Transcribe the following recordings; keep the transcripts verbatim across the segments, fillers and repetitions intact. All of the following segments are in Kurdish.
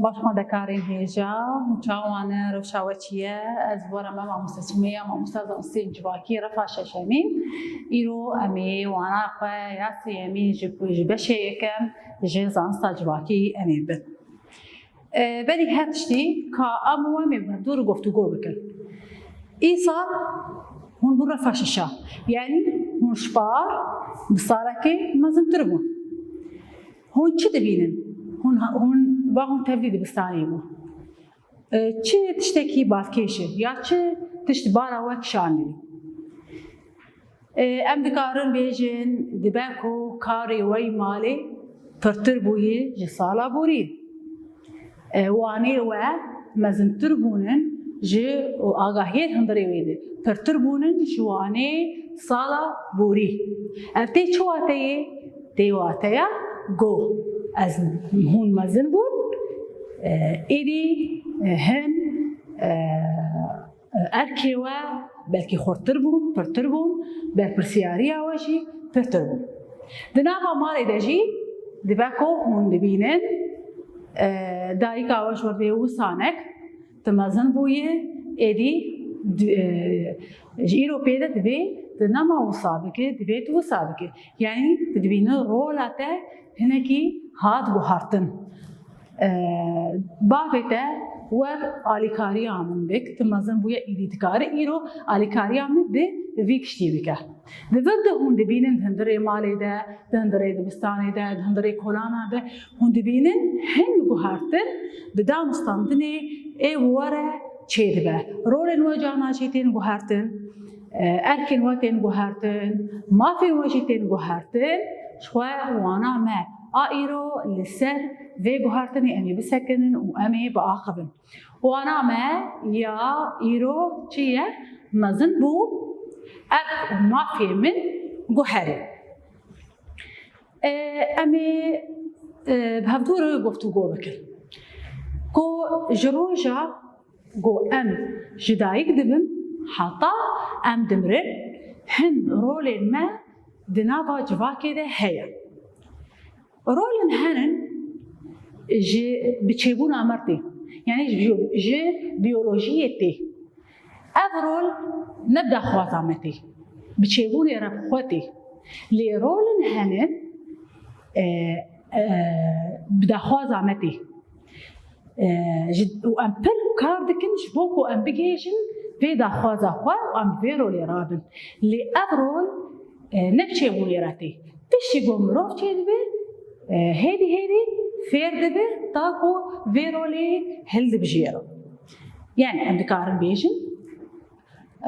Baş xwendekarên hêja, çawa ne, rewşa we çi ye? Ez were me mamoste Sumeyya, mamosta zanistên civakî, refa şeşemîn. Îro em ê wana xwe ya sêyemîn ji, ji beşê yekem ji zanista civakî em ê bin. E, berî her tiştî ka em û em ê bi hevdû re guftûgo bikin. Îsal hûn bûn refa şeşa. Yanî hûn ji par bi salekê mezintir bûn. Hûn çi dibînin? Hûn, hûn, va hûn tevlî dibistanê bû. E, çi tiştekî balkêş e ya çi tişt bara we kişandiye? E, em dikarin bêjin, dibe ku karê we yî malê pirtir bûyî ji sala borî. E, wanê we mezintir bûnin ji agahiyê hundirê wê de pirtir bûnin ji wanê sala borî. Ev tê çi wateyê? Tê wateya ku ez hûn mezin bûn, e, êdî, e, hin, e, erkê we belkî xurtir bûn, pirtir bûn, berpirsiyariya we jî pirtir bûn. Di nava malê de jî dibe ku hûn dibînin, e, dayika we ji we re dibê wisa nek, tu mezin bûyî, êdî di-, e, ji îro pê de divê tu nema wisa bike, divê tu wisa bike. Yanî tu dibînin rola te hinekî hat guhartin. E, bavê te wer alîkariya min bik, tu mezin bûye, êdî dikare îro alîkariya min bi vî kiştî bike. Di vir de hûn dibînin di hundirê malê de, di hundirê dibistanê de, di hundirê kolana de hûn dibînin hin guhertin bi danûstandinê ê were çêdibe. Rolên we carna jî tên guhertin, e, erkên we tên guhertin, mafên we jî tên guhertin. Ji xwe wana me a îro li ser vê guhertinê em ê bisekinin û em ê biaxivin. Wana me ya îro çi ye? Mezin bû, erk û mafê min guherî. E, em ê, e, bi hevdû re guftûgo bikin. Ku ji roja ku em ji dayik dibin heta em dimirin, hin rolên me di nava civakê de heye. Rolên herin ji biçêbûna me tê. Yanî ji biyo-, ji biyolojiyê tê. Ev rol ne bi daxwaza me tê. Biçêbûnê re bi xwe tê. Lê rolên herin, e, e, bi daxwaza me tê. E, ji, û em pir kar dikin ji bo ku em bigihêjin vê daxwaza xwe û em bi vê rolê rabin. Lê ev rol, e, ne bi çêbûnê re tê. Piştî ku mirov çêdibe, e, hêdî hêdî fêr dibe ta ku vê rolê hildibijêre. Yani em dikarin bêjin,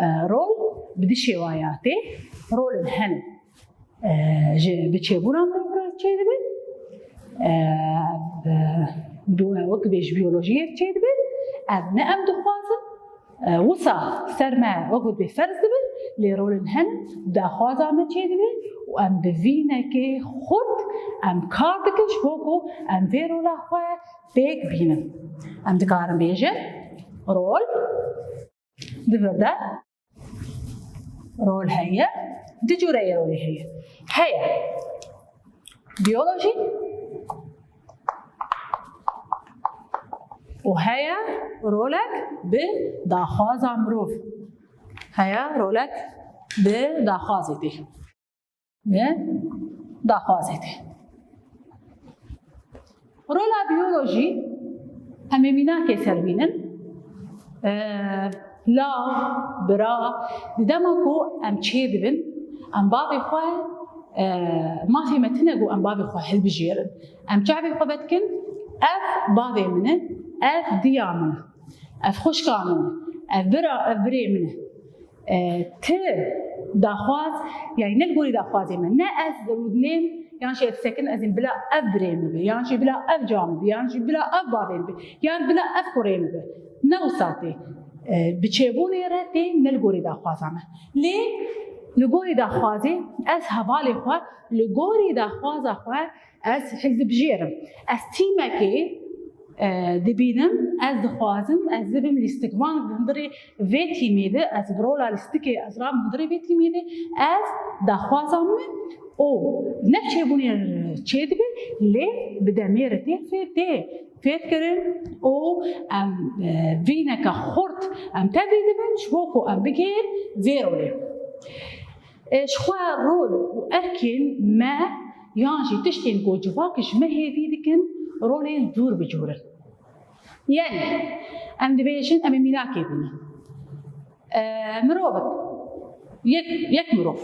e, rol bi du şêwaya tê, rolên herin, e, ji, bi çêbûna mirov re çêdibe, e, bi, bi, wek dibê ji biyolojiyê çêdibe, ev ne em dixwazin, e, wisa ser me wek dibê ferz dibe, lê rolên herin daxwaza me çêdibe û em bi vînekê xurt em kar dikin ji bo ku em vê rola xwe pêk bînin. Em dikarin bêjin, rol, di vir de rol heye, du cûreyê rolê heye. Heye biyolojî û heye rolek bi daxwaza mirov. Heye rolek bi daxwazê tê. Bi daxwazê tê. Rola biyolojî, em ê mînakê ser bînin. E, law, bira, di dema ku em çêdibin, em bavê xwe, e, mafê me tune ku em bavê xwe hilbijêrin. Em çavê xwe vedikin, ev bavê min e, ev diya min e, ev xwişka min e, ev bira, ev birê min e. E, ti daxwaz, yani ne li gorî daxwazê me, ne ez rûdinêm, yan jî ez sekin ez ê bila ev birê min be, yan jî bila ev ca min be, yan jî bila ev bavê min be, yan bila ev kurê min be. Ne wisa tê. E, bi çêbûnê re tê, ne li gorî daxwaza me. Lê li gorî daxwazê ez hevalê xwe li gorî daxwaza xwe ez hildibijêrim. Ez tîmekê, e, dibînim, ez dixwazim, ez bibim lîstikvan di hundirê vê tîmê de, ez bi rola lîstikê ez rabim hundirê vê tîmê de, ez daxwaza min û ne çêbûnê çêdibe, lê bi demê re tê fê-, tê fêrkirin û em, e, vîneke xurt em tevlî dibin, ji bo ku em bigihên vê rolê. E, ji xwe rol û erkên me yan jî tiştên ku civak ji me hêvî dikin, rolên cûr bi cûr in. Yanî, em dibêjin, em ê mînakê bînin. E, mirov in. Yek, yek mirov.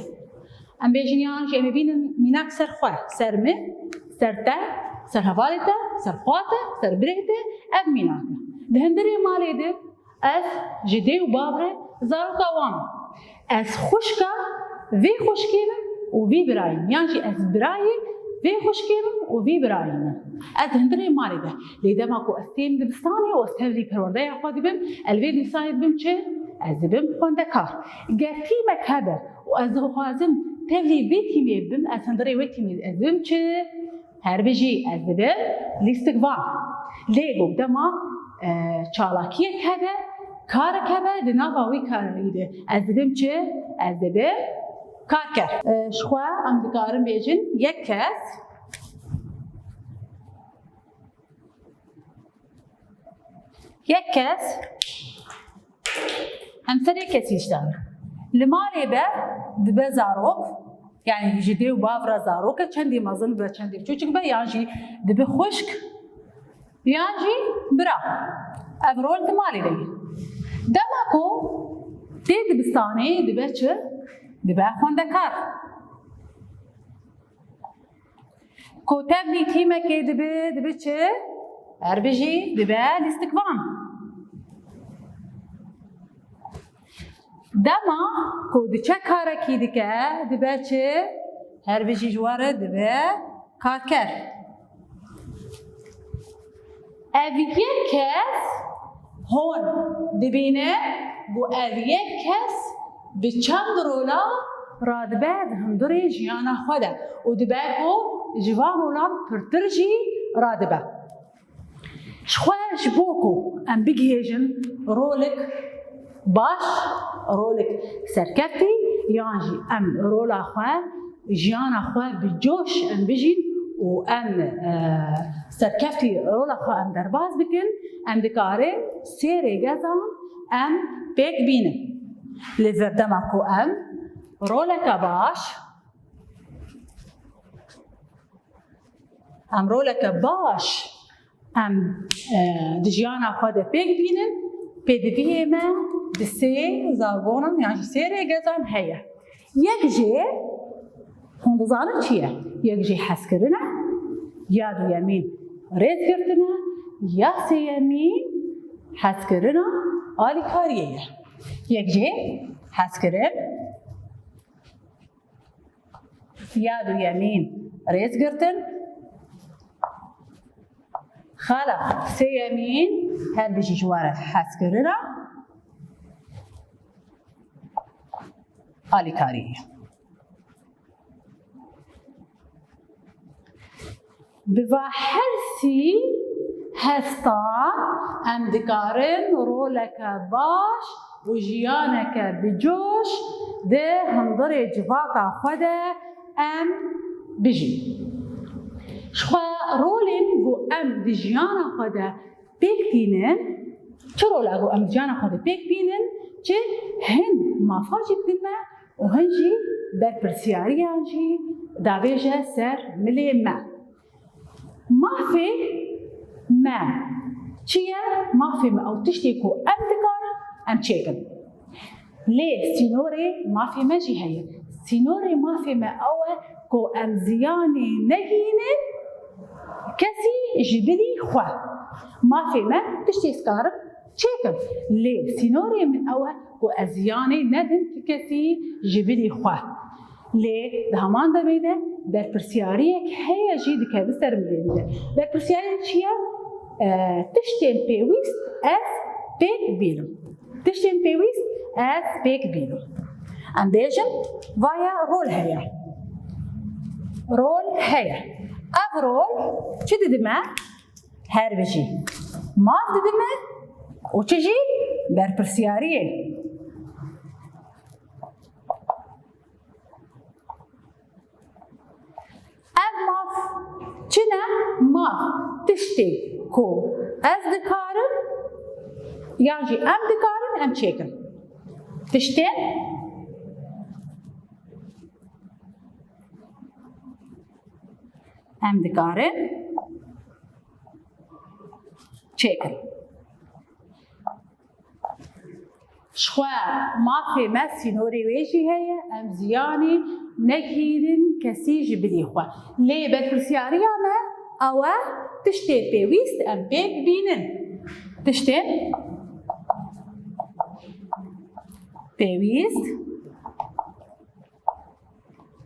Em bêjin yan jî em ê bînin mînak ser xwe, ser min, ser te, ser hevalê te, ser xwa te, ser birê te, ev mînak e. Di hundirê malê de ez ji dê û bav re zaroka wan im. Ez xwişka vê xwişkê me û vî birayî me. Yan jî ez birayê vê xwişkê me û vî birayî me. Ez di hundirê malê de. Lê dema ku ez têm dibistanê û ez tevlî perwerdeya xwe dibim, ez li vê dibistanê dibim çi? Ez dibim xwendekar. Ger tîmek hebe û ez dixwazim tevlî vê tîmê bibim, ez hundirê wê tîmê ez dibim çi? Her bijî, ez dibim lîstikvan. Lê ku dema, e, çalakiyek hebe, karek hebe, di nava wî karî de ez dibim çi? Ez dibim karker. E, ji xwe em dikarin bêjin yek kes. Yek kes. Em ser yek kesî ji dan. Li malê be dibe zarok, yanî ji dê û bav re zarok e, çendî mezin be, çendî biçûçik be, yan jî dibe xwişk, yan jî bira. Ev rol di malê de ye. Dema ku tê dibistanê dibe çi? Dibe xwendekar. Ku tevlî tîmekê dibe, dibe çi? Her bijî dibe lîstikvan. Dema ku diçe karekî dike, dibe çi? Her bijî ji we re dibe karker. Ev yek kes hon dibîne ku ev yek kes bi çend rola radibe di hundirê jiyana xwe de û dibe ku ji van rolan pirtir jî radibe. Ji xwe ji bo ku em bigihêjin rolik baş, rolik serkeftî, yan jî em rola xwe, jiyana xwe bi coş em bijîn û em, e, serkeftî rola xwe em derbas bikin, em dikarin sê rêgezan em pêk bînin. Li vir dema ku em roleke baş, em roleke baş em, e, di jiyana xwe de pêk bînin, pêdiviyê me di sê zargonan yan jî sê rêgezan heye. Yek jê hûn dizanin çi ye? Yek jê hezkirin e, ya duyemîn rêzgirtin e, ya sêyemîn hezkirina alîkariyê ye. Yek jê hezkirin, ya duyemîn rêzgirtin. Xala sêyemîn her bijî ji we re hezkirina alîkariyê. Bi va her sî hestan em dikarin roleke baş û jiyaneke bi coş di hundirê civaka xwe de em bijîn. Ji xwe rolên ku em di jiyana xwe de pêk tînin, çi rola ku em di jiyana xwe de pêk tînin, çi hin mafa jî didin me û hin jî berpirsiyariyan jî davêje ser milê me. Mafê me çi ye? Mafê me ew tiştê ku em dikarin, em çêkin. Lê sînorê mafê me jî heye. Sînorê mafê me ew e ku em ziyanê negihînin kesî ji bilî xwe. Mafê me tiştê ez karim çêkim. Lê sînorê min ew e ku ez ziyanê nedim ti kesî ji bilî xwe. Lê di heman demê de berpirsiyariyek heye jî dikeve ser milê min de. Berpirsiyariyek çi ye? E, tiştên pêwîst ez pêk bînim. Tiştên pêwîst ez pêk bînim. Em bêjin, vaya rol heye. Rol heye. Ev rol çi didime? Her bijî. Maf didime û çi jî? Berpirsyariyê. Ev maf çi ne? Maf tiştê ku ez dikarim yan jî em dikarin em çêkin. Tiştên em dikarin çêkin. Ji xwe mafê me sînorê wê jî heye, em ziyanê negihînin kesî ji bilî xwe. Lê berpirsyariya me ew e, tiştê pêwîst em pêk bînin. Tiştê pêwîst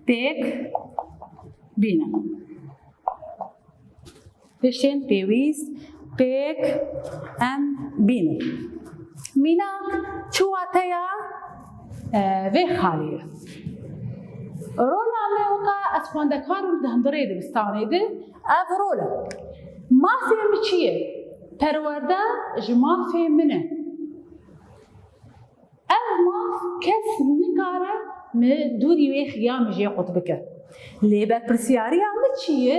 pêk bînin. Tiştên pêwîst pêk em bînin. Mînak çi wateya, e, vê xalê ye? Rola me weka ez xwendekar im di hundirê dibistanê de, ev rol e. Mafê min çi ye? Perwerde ji mafê min e. Ev maf kes nikare min dûrî wê xiya min jê qut bike. Lê berpirsyariya min çi ye?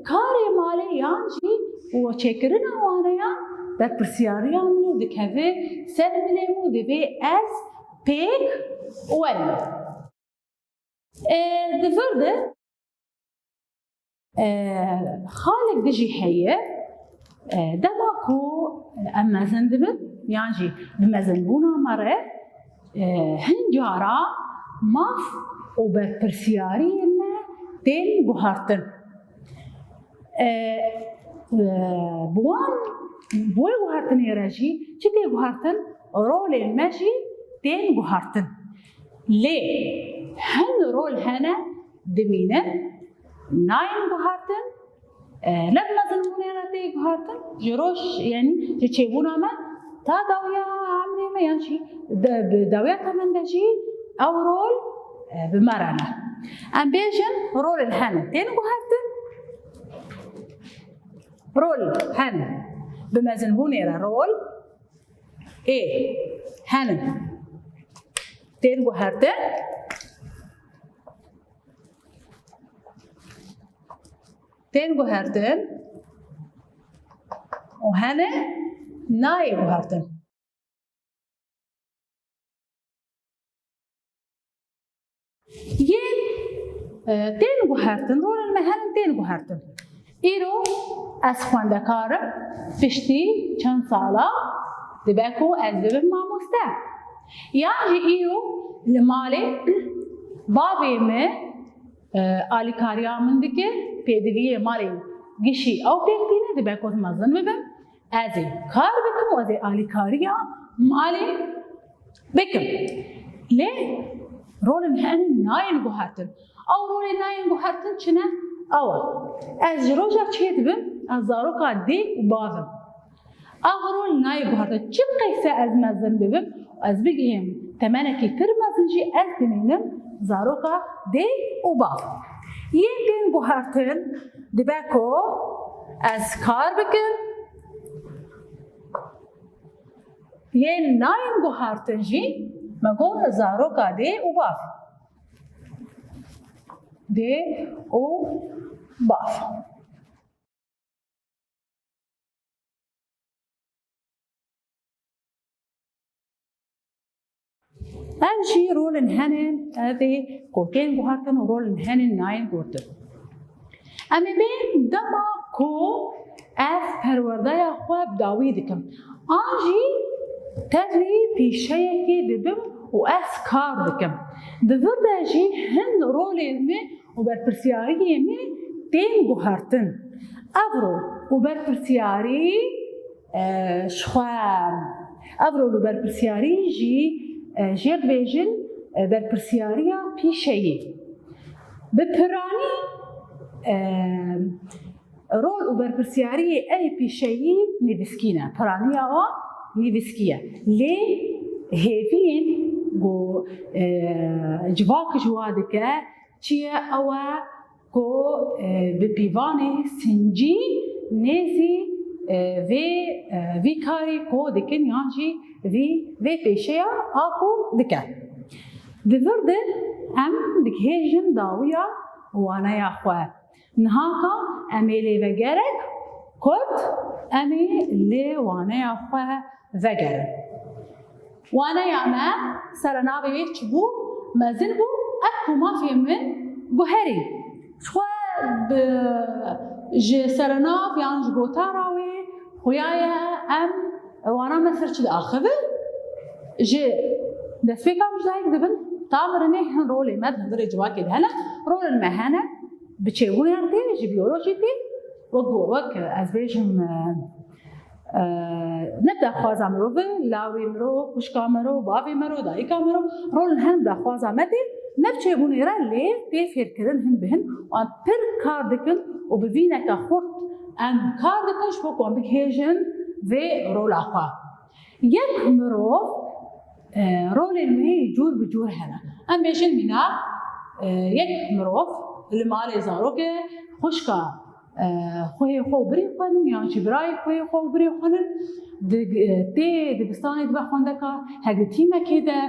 Karê malê yan jî û çêkirina waneyan berpirsyariya min û dikeve ser milê min û divê ez pêk werim. E, di vir de, e, xalek de jî heye, e, dema ku em mezin dibin, yan jî bi mezinbûna me re, e, hin cara maf û berpirsiyariyên me tên guhertin. E, e, bi wan, bi wê guhertinê re jî çi tê guhertin? Rolên me jî tên guhertin. Lê hin rol hene dimînin, nayên guhertin, e, ne bi mezinbûnê re tê guhertin, ji roj, yanî ji çêbûna me ta dawiya emrê me, yan jî de, bi dawiya temende jî ew rol, e, bi me re ne. Em bêjin rolên hene tên guhertin, rol hene bi mezinbûnê re rol ê hene tên guhertin, tên guhertin û hene nayê guhertin. Yên, e, tên guhertin, rolên me herin tên guhertin. Îro ez xwendekar im, piştî çend sala dibe ku ez bibim mamoste. Yan jî îro li malê bavê min, e, alîkariya min dike, pêdiviyê malê gişî ew pêk tîne, dibe ku ez mezin bibim, ez ê kar bikim û ez ê alîkariya malê bikim. Lê rolên henin nayên guhertin. Ew rolên nayên guhertin çi ne? Ew e. Ez ji roja çê dibim, ez zaroka dê û bav im. Ev rol nayê guhertin. Çi qeyse ez mezin bibim, ez bigihêm temenekî pir mezin jî ez dimînim zaroka dê û bav. Yên tên guhertin dibe ku ez kar bikim. Yên nayên guhertin jî me got zaroka dê û bav. Dê û bav. Ev jî rolên henin, ev ê ku tên guhertin û rolên henin nayên gotin. Em ê bên dema ku ez perwerdeya xwe bi dawî dikim, an jî tevlî pîşeyekê dibim û ez kar dikim. Di vir de jî hin rolên min û berpirsiyariyê min tên guhertin. Ev rol û berpirsiyarî, e, ji xwe, ev rol û berpirsiyarî jî, e, jê dibêjin, e, berpirsiyariya pîşeyî. Bi piranî, e, rol û berpirsiyariyê ey pîşeyî nivîskî ne. Piraniya wan nivîskî ye. Lê hêviyên ku, e, civak ji wa dike, çi ye? Ew e ku, e, bi pîvanê sincî nêzî e, vê, e, vî karî ku dikin yan jî vî, vê pêşeya a ku dike. Di vir de em digihêjin dawiya waneya xwe. Nihaka em ê lê vegerek kurt, em ê lê waneya xwe vegerin. Waneya me serenavê wê çi bû? Mezin bû, ev ku mafê min guherî. Xwe bi, ji serenav yan ji gotara wê xuya ye em wana me ser çi diaxive? Ji destpêka min ji dayik dibin, ta mirinê hin rolê me di hundirê civakê de hene, rolên me hene, bi çêbûnê re tê, ji biyolojî tê, wek, wek ez bêjim, e, e, ne bi daxwaza mirov e, lawê mirov, xwişka mirov, bavê mirov, dayika mirov, rolên hin bi daxwaza me tê, ne bi çêbûnê re lê tê fêrkirin hin bi hin, wan pir kar dikin û bi vîneke xurt em kar dikin ji bo ku em bigihêjin vê rola xwe. Yek mirov, e, rolên wî cûr bi cûr hene. Em bêjin mînak, e, yek mirov li malê zarok e, xwişka, e, xwehê xwe û birê xwe nin, yan jî birayê xwehê xwe û birê xwe nin, di, e, tê dibistanê dibe xwendekar, heke di tîmekê de,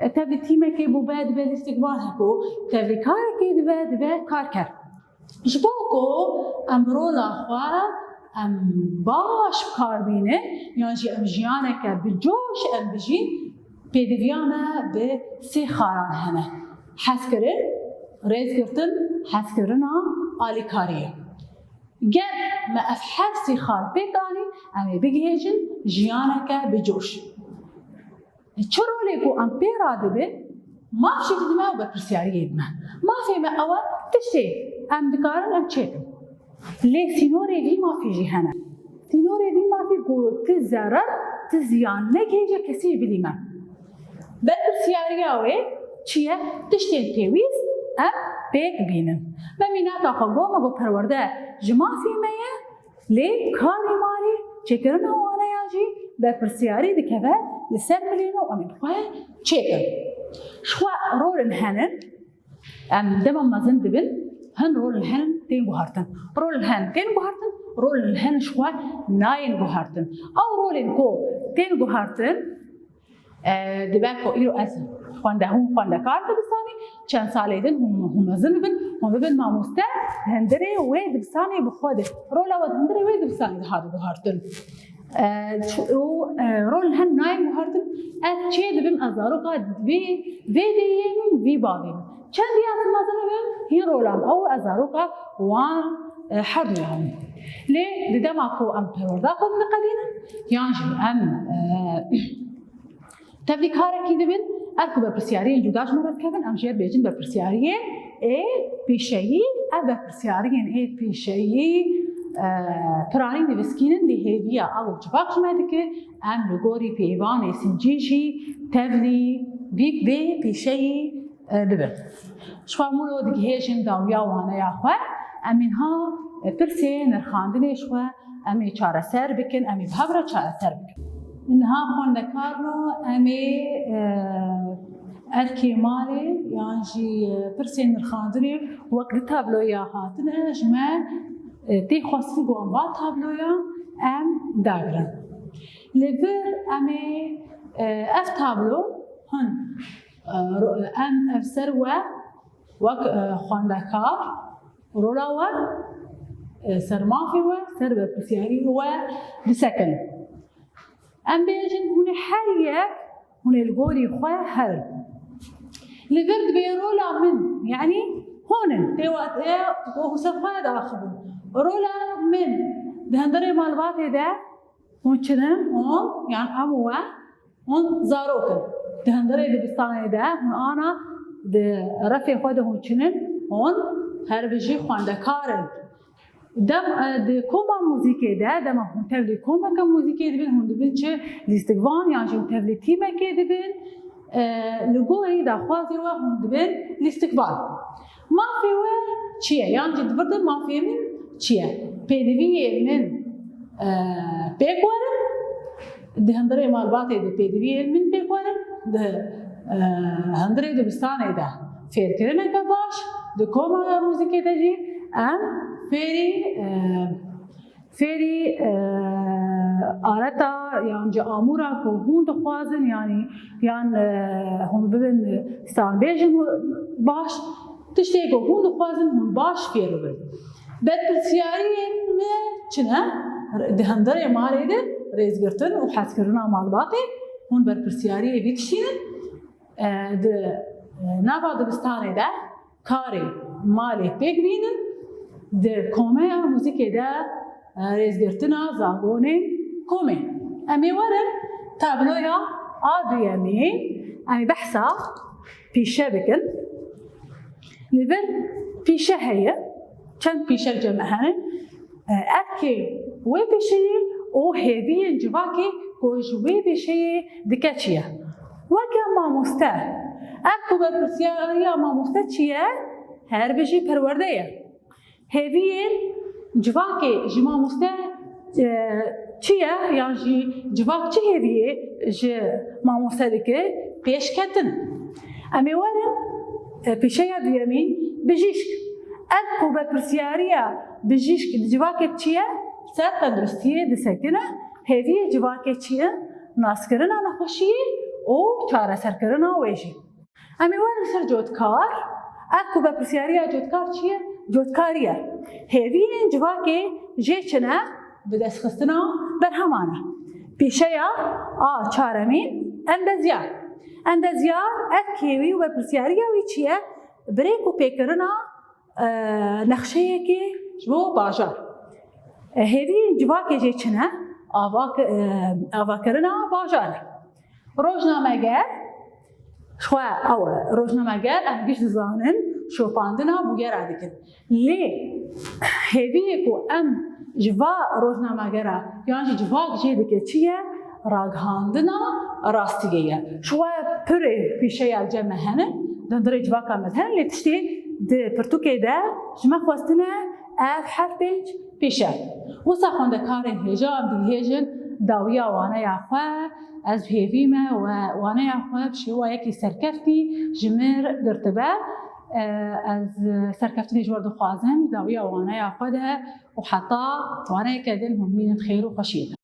e, tevlî tîmekê bûbe dibe lîstikvan, heko tevlî karekê dibe, dibe karker. Ji bo ku em rola xwe em baş bi kar bînin, yan jî em jiyaneke bi coş em bijîn, pêdiviya me bi sê xaran hene. Hezkirin, rêzgirtin, hezkirina alîkariyê. Ger me ev her sê xal pêk anî, em ê bigihêjin jiyaneke bi coş. Çi rolê ku em pê re dibin, maf jî didime û berpirsiyariyê dime. Mafê me ew e, tiştê em dikarin em çêkin. Lê sînorê vî mafê jî hene. Sînorê vî mafê ku ti zerar, ti ziyan negihêje kesî jî bilî me. Berpirsiyariya wê çi ye? Tiştên pêwîst em pêk bînin. Me mînaka xwe got, me got perwerde ji mafê me ye, lê karê malê, çêkirina waneya jî berpirsiyarî dikeve li ser milê me û em ê bi xwe çêkin. Ji xwe rolên henin, em dema mezin dibin, hin rolên henin tên guhartin. Rolên henin tên guhartin, rolên henin ji xwe nayên guhartin. Ew rolên ku tên guhartin, E, dibe ku îro ez xwende-, hûn xwendekar dibistanê, çend salê din hûn, hûn mezin bibin, hûn bibin mamoste, di hundirê wê dibistanê bi xwe de, rola we di hundirê wê dibistanê de hate guhartin. E, û, e, rolên henin nayên guhartin, ez çê dibim, ez zaroka vê, vê dêyê min, vî bavê min. Çendî ez mezin bibim, hîn rola min ew, ez zaroka wan, e, her duya min. Lê di dema ku em perwerda xwe diqedînin, yan jî em, e, tevlî karekî dibin, her ku berpirsiyariyên cuda ji me re dikevin, em jê re dibêjin berpirsiyariyên ê pîşeyî. Ev berpirsiyariyên ê pîşeyî, e, piranî diviskînin, lê hêviya ew civak ji me dike, em li gorî pêvanê sincî jî tevlî vî, vê pîşeyî, e, bibin. Ji xwe mûro digihêjin dawiya waneya xwe, em ê niha, e, pirsê nirxandinê ji xwe em ê çareser bikin, em ê bi hev re çareser bikin. Niha xwendekar re em ê, e, erkê malê yan jî, e, pirsên nirxandinê wek di tabloya hatine ji me, e, tê xwestin ku em va tabloya em dagirin. Li vir em ê, e, ev tablo hin, e, ro-, em ev ser we wek, e, xwendekar, rola we, e, ser mafê we, ser berpirsiyarî we disekin. Em bêjin hûn ê her yek, hûn ê li gorî xwe herin. Li vir dibê rola min, yanî hûn in, tê wat e, ku hûn ser xwe diaxivin. Rola min, di hundirê malbatê de hûn çi ne? Hûn, yan em û we, hûn zarok in. Di hundirê dibistanê de hûn ana di refê xwe de hûn çi ne? Hûn her bijî xwendekar in. Dem, e, di koma muzîkê de, dema hûn tevlî komeke muzîkê dibin, hûn dibin çi lîstikvan yan jî hûn tevlî tîmekê dibin, e, li gorî daxwazê we hûn dibin lîstikvan. Mafê we çi ye? Yan jî di vir de mafê min çi ye? Pêdiviyê min, e, pêk werin, di hundirê malbatê de pêdiviyên min pêk werin, di, e, hundirê dibistanê de fêrkirineke baş, di koma muzîkê de jî em fêrî, e, Fêrî, e, aleta yan jî amûra ku hûn dixwazin, yanî yan, e, hûn bibin stranbêjin baş, tiştê ku hûn dixwazin hûn baş fêr bibin. Berpirsiyariyên me çi ne? Di hundirê malê de rêzgirtin û hezkirina malbatê, hûn berpirsiyariyê vî tiştî ne. E, di, e, nava dibistanê de karê malê pêk bînin, di komeya muzîkê de, e, rêzgirtina zagonên komê. Em ê werin tabloya a duyemî, em ê behsa pîşe bikin. Li vir pîşe heye, çend pîşek cem hene. E, erkê wê pîşeyê û hêviyên civakê ku ji wê pîşeyê dike çi ye? Weke mamoste, ev ku berpirsiyariya mamoste çi ye? Her bijî perwerde ye. Hêviyên civakê ji mamoste, e, çi ye? Yan jî civak çi hêviyê ji mamoste dike? Pêşketin. Em ê werin, e, pîşeya duyemîn, bijîşk. Ev ku berpirsiyariya bijîşk di civakê çi ye? Ser tenduristiyê disekine, hêviyê civakê çi ye? Naskirina nexweşiyê û çareserkirina wê jî. Em ê werin ser cotkar. Ev ku berpirsiyariya cotkar çi ye? Cotkarî ye. Hêviyên civakê jê çi ne? Bidestxistina berheman e. Pîşeya a çaremîn, endezyar. Endezyar, ev kêwî û berpirsiyariya wî çi ye? Birêk û pêkirina, e, nexşeyekê ji bo bajar. E, hêviyên civakê jê çi ne? Ava ki-, e, avakirina bajar e. Rojnameger, xwe ew e, rojnameger em giş dizanin şopandina bûgera dikin. Lê hêviyê ku em ji va rojnamegera yan jî civak jê dike çi ye? Ragihandina rastiyê ye. Ji we pirê pîşeya cem me hene, di hundirê civaka me de hene, lê tiştê di pirtûkê de ji me xwestine ev her pênc pîşe. Wisa xwendekarên hêja em dihêjin dawiya waneya xwe, ez hêvî me we waneya xwe bi şêwayekî serkeftî ji min girtibe. E, ez serkeftinê ji we dixwazim dawiya waneya xwe de û heta waneyeke din hûn bimînin xêr û xweşiyê de.